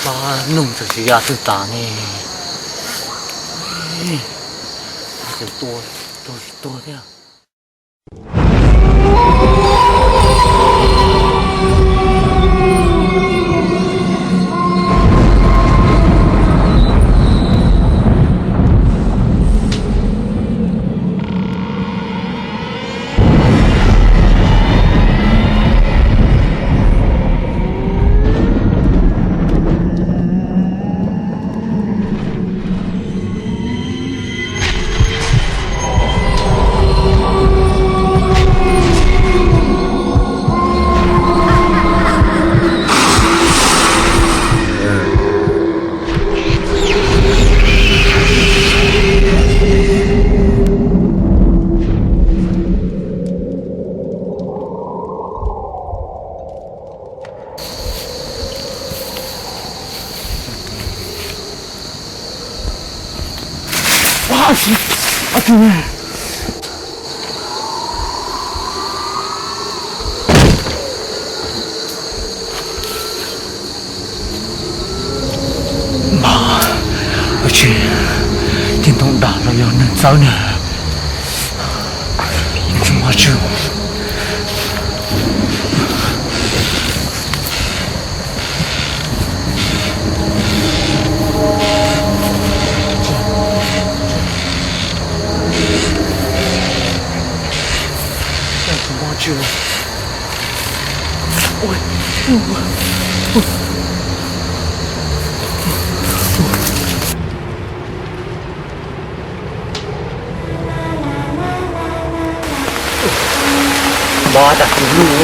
Pab nug txawm tsis ya twg tas ne. Txawm tua, tua tsis tuag thiab. Mas, ua tsis, tij ntoo dam los yog neeg txawb ne. Tsis muaj tswv. Npog tas tus lug.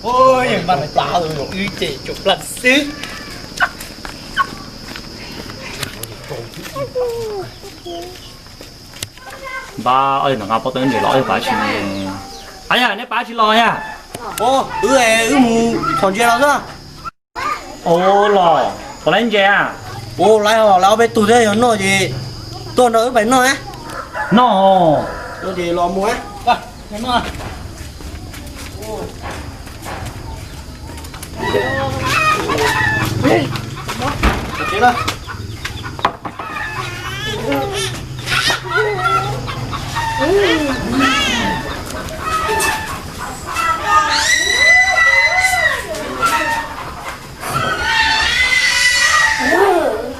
Ua, yeej maj tas wb ces tsuas plab xwb. Npab, ob tug ntawm nqa pob tawb ntses los, ob tug pab tsis ne. Ab yam, neb pab tsis los yam? Wb, wb mus thom ntses los xwb. Ua los, puas laiv ntses a? Ua, laiv os, laiv ob peb tug thiab, yog noj ces tuaj nrog wb pais noj. Noj os. Noj ces los mus.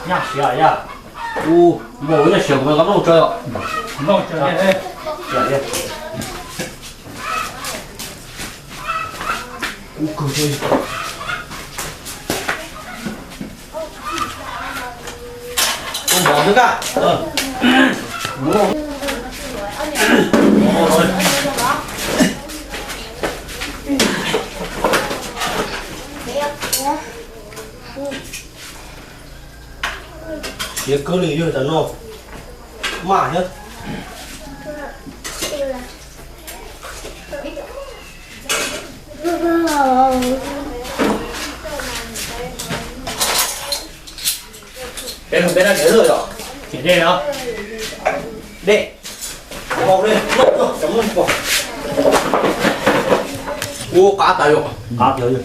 Nyaj siav yam. Ua, npog, nyaj siav kuv nqa nplooj tso os. Nplooj tso. Ua kawg thiab. Ua npog xwb kaj. Siav kawg li yog tas no. Maj thiab. Peb, peb dab tsi lawm yom? Ces dej os. Dej. Ua, qab tas yom. Qab tas yom.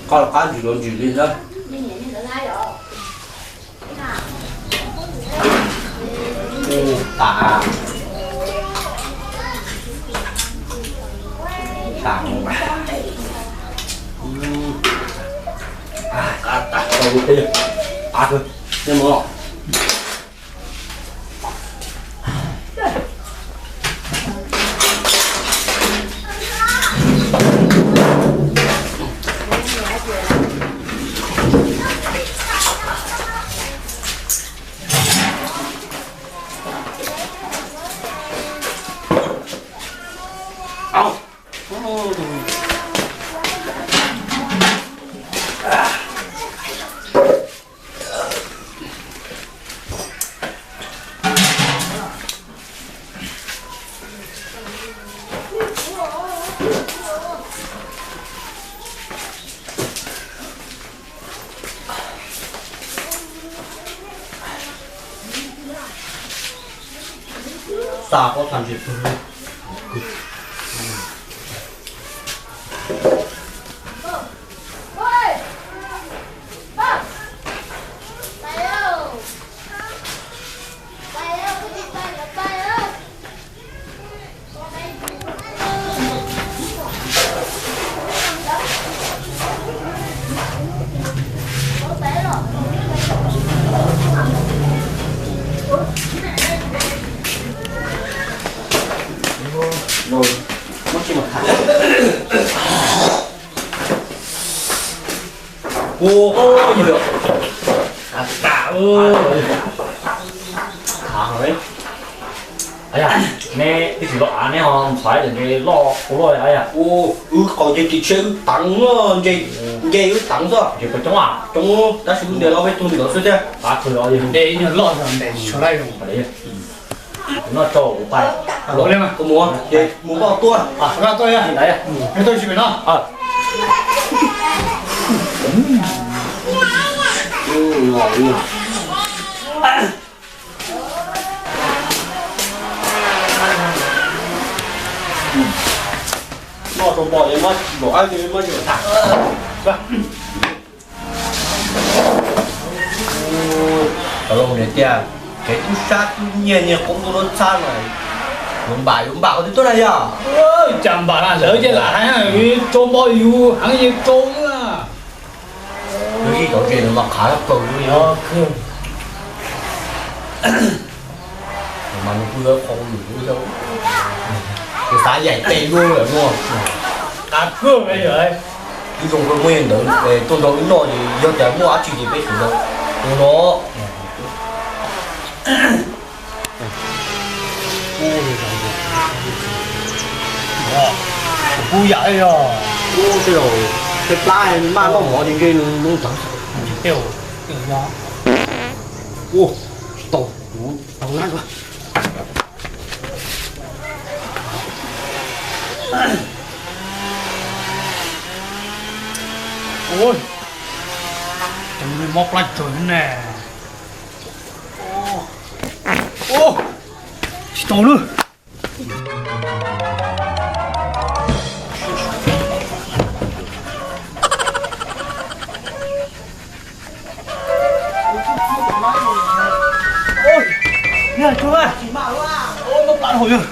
Qab, qab ntsis los ntsis li xwb. Ua, tas. Tas. Tau, ua peb yog av kawg, nej mus. Xa pob txha ntses pw. Ua, ua, ua, tam, tam, ua. Neb twb tsis loj av neb ho ntxhais cov nce loj ua loj av yom. Ua, wb qos nce ris tshiab wb teev, nce, nce wb teev xwb. Nce coob coob, tab sis wb ntes los peb tug ntes los xwb thiab. Av kawg los yog ntes ib nyuag loj ntes tsis tshua laij zoo. Noj tsau kuv pais. Kuv mus, ces mus npaj tuaj. Npaj tuaj, npaj tuaj tsis pem no. Noj tau npo es muab npaum ab muab tsis tham. Cov laus hais tias kev tub sab tub nyiag niag qoob ntuj lub txhab no, yuav npam yuav npam ua twg tuaj na yog? Cas npam na, lawv ces lam hais, tsau npo yus heev ces tsau na. Lub sij tau ntses no mas qhav kawg li. Mas nws kuj yuav qhov lwm lub, kuv xav yaim tes luaj lawm no. Qhav kawg li. Ib zoo kawg muaj ntawd tuaj nrog wb noj ces yog tias muaj dab tsi ces peb sawv daws ua no. Kuv yam yog, kuv tej zaum tej plab maj noj mov ces ntshe nws mus tag. Ua, tsis tau, kuv tau nab. Ua, cov mob plab tsawg ne. Tsis tau lawm. Mob plab hauv yog.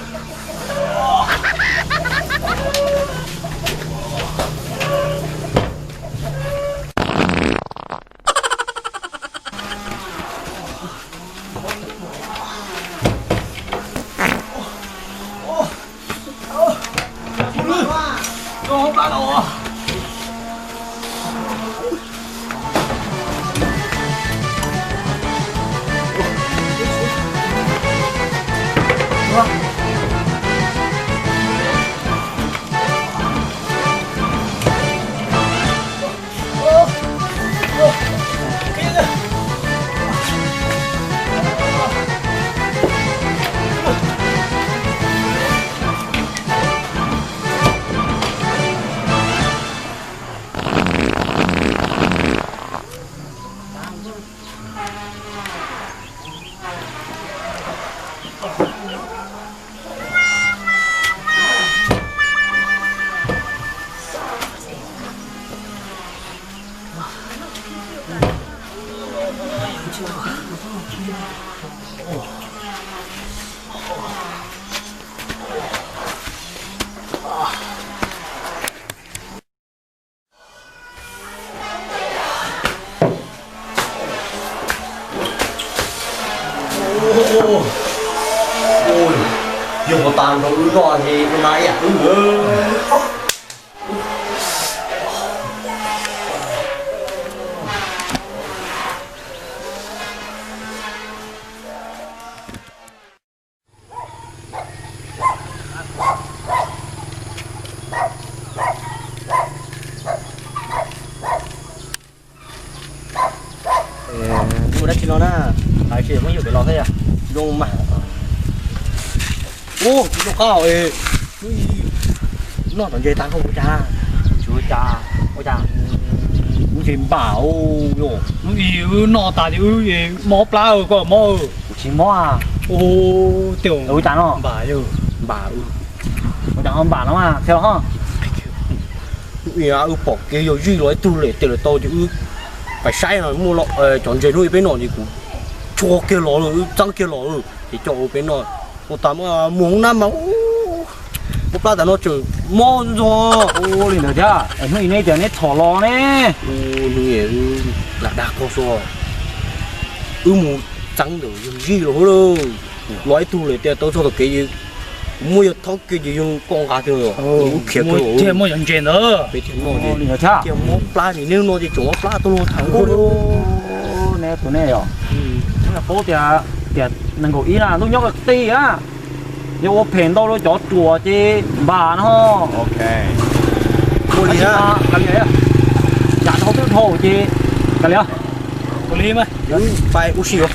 Wb noj ces wb mas ib yam wb. Ua dab tsi no na? Hais tsis muab yus pem los thiab yog? Zoo mas. Ub, zoo qab. Noj tom ntses tas koj ua cas? Tsis ua cas, ua cas? Kuv ntses npam os. Lub ib wb noj tas ces wb mob plab koj mob. Kuv tsis mob. Ua cas no? Npam, ua cas ho npam no mas qhia ho. Lub ib wb pom kev yog zij los ib tug lem tes lawm tau ces wb pais saib no muaj cov ntses hnub ib peb noj ces kuv tshua kiag los lawm, wb txeeb kiag los lawm ces coj ua peb noj. Ua tas muag hoob nab mas ua plab tas no tseem mob ntxog. Ua li ntawd thiab, hnub ib neb tias neb txhom los ne. Hnub lam dag koj xwb, wb mus txeeb ntawm yawg zij los hauv lawm, los ib tug lem tes tau txog tom kev, kuv muab yawg thoob kiag ces yawg koj nqa tiag, wb khiav kiag. Muaj cov ntses ntawd peb thiaj noj ces thiaj mob plab ces neb no ces tseem mob plab tuaj luag tham nkauj. Neb tus nej yog, paub tias tias nees nkaum ib na ntuj nyob qis a, yog ua phem ntau rau cov ruam ces npam no. Ua li, kav liam, yam dhau twb dhau ces kav liam. Ua li mas, pais ua si os.